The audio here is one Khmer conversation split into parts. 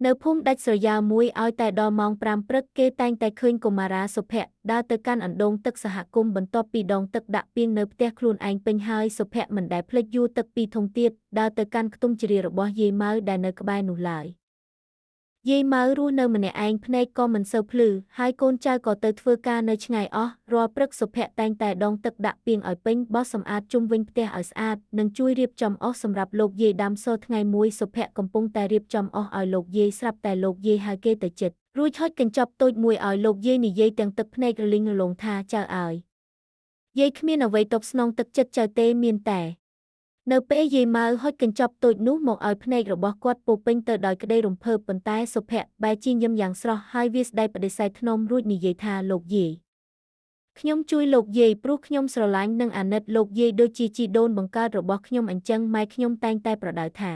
នៅភូមិដាច់ស្រយាលមួយឲ្យតែដល់ម៉ោង5ព្រឹកគេតែងតែឃើញកុមារាសុភ័ក្រដើរទៅកាន់អណ្ដូងទឹកសហគមន៍បន្ទាប់ពីដងទឹកដាក់ពាងនៅផ្ទះខ្លួនឯងពេញហើយសុភ័ក្រមិនដែលភ្លេចយួរទឹកពីធុងទៀតដើរទៅកាន់ខ្ទង់ជ្រារបស់យាយម៉ៅដែលនៅក្បែរនោះឡើយយាយម៉ៅរស់នៅម្នាក់ឯងភ្នែកក៏មិនសូវភ្លឺហើយកូនចៅក៏ទៅធ្វើការនៅឆ្ងាយអស់រាល់ព្រឹកសុភ័ក្រតែងតែដងទឹកដាក់ពាងឲ្យពេញបោះសម្អាតជុំវិញផ្ទះឲ្យស្អាតនិងជួយរៀបចំអស់សម្រាប់លោកយាយដាំសូថ្ងៃមួយសុភ័ក្រកំពុងតែរៀបចំអស់ឲ្យលោកយាយស្រាប់តែលោកយាយហៅគេទៅចិត្តរួចហុចកញ្ចប់តូចមួយឲ្យលោកយាយនិយាយទាំងទឹកភ្នែករលីងរលោងថាចៅឲ្យយាយគ្មានអ្វីតបស្នងទឹកចិត្តចៅទេមានតែនៅពេលយាយម៉ៅហុចកញ្ចប់តូចនោះមកឲ្យភ្នែករបស់គាត់ពោពេញទៅដោយក្តីរំភើបប៉ុន្តែសុភ័ក្របែរជាញឹមយ៉ាងស្រស់ហើយវាស្ដីបដិសេធធ្នមរួចនិយាយថាលោកយាយខ្ញុំជួយលោកយាយព្រោះខ្ញុំស្រឡាញ់និងអាណិតលោកយាយដូចជាជីដូនបង្កើតរបស់ខ្ញុំអញ្ចឹងម៉ែខ្ញុំតែងតែប្រដៅថា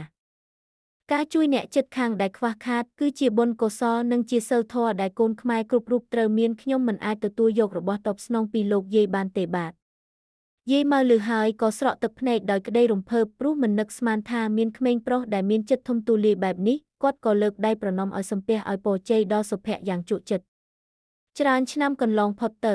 ការជួយអ្នកជិតខាងដែលខ្វះខាតគឺជាបុណ្យកុសលនិងជាសីលធម៌ដែលកូនខ្មែរគ្រប់រូបត្រូវមានខ្ញុំមិនអាចទទួលយករបស់តបស្នងពីលោកយាយបានទេបាទយាយម៉ៅឮហើយក៏ស្រក់ទឹកភ្នែកដោយក្តីរំភើបព្រោះមិននឹកស្មានថាមានក្មេងប្រុសដែលមានចិត្តធំទូលាយបែបនេះគាត់ក៏លើកដៃប្រណម្យឲ្យសំពះឲ្យពរជ័យដល់សុភ័ក្រយ៉ាងជក់ចិត្តច្រើនឆ្នាំកន្លងផុតទៅ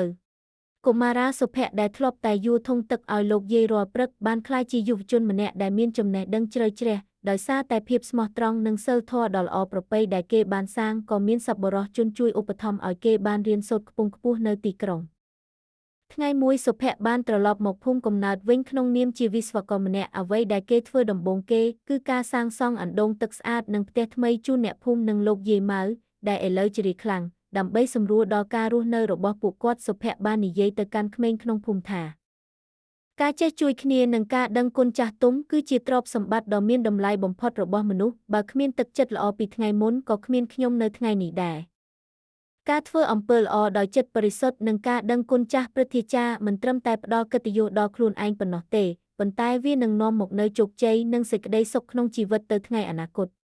កុមារាសុភ័ក្រដែលធ្លាប់តែយួរធុងទឹកឲ្យលោកយាយរាល់ព្រឹកបានក្លាយជាយុវជនម្នាក់ដែលមានចំណេះដឹងជ្រៅជ្រះដោយសារតែភាពស្មោះត្រង់និងសីលធម៌ដ៏ល្អប្រពៃដែលគេបានសាងក៏មានសប្បុរសជនជួយឧបត្ថម្ភឲ្យគេបានរៀនសូត្រខ្ពង់ខ្ពស់នៅទីក្រុងថ្ងៃមួយសុភ័ក្របានត្រឡប់មកភូមិកំណើតវិញក្នុងនាមជាវិស្វករម្នាក់អ្វីដែលគេធ្វើដំបូងគេគឺការសាងសង់អណ្ដូងទឹកស្អាតនិងផ្ទះថ្មីជូនអ្នកភូមិនិងលោកយាយម៉ៅដែលឥឡូវជ្រាខ្លាំងដើម្បីសម្រួលដល់ការរស់នៅរបស់ពួកគាត់សុភ័ក្របាននិយាយទៅកាន់ក្មេងក្នុងភូមិថាការចេះជួយគ្នានិងការដឹងគុណចាស់ទុំគឺជាទ្រព្យសម្បត្តិដ៏មានតម្លៃបំផុតរបស់មនុស្សបើគ្មានទឹកចិត្តល្អពីថ្ងៃមុនក៏គ្មានខ្ញុំនៅថ្ងៃនេះដែរការធ្វើអំពើល្អដោយចិត្តបរិសុទ្ធនិងការដឹងគុណចាស់ព្រឹទ្ធាចារ្យមិនត្រឹមតែផ្ដល់កិត្តិយសដល់ខ្លួនឯងប៉ុណ្ណោះទេប៉ុន្តែវានឹងនាំមកនូវជោគជ័យនិងសេចក្តីសុខក្នុងជីវិតទៅថ្ងៃអនាគត។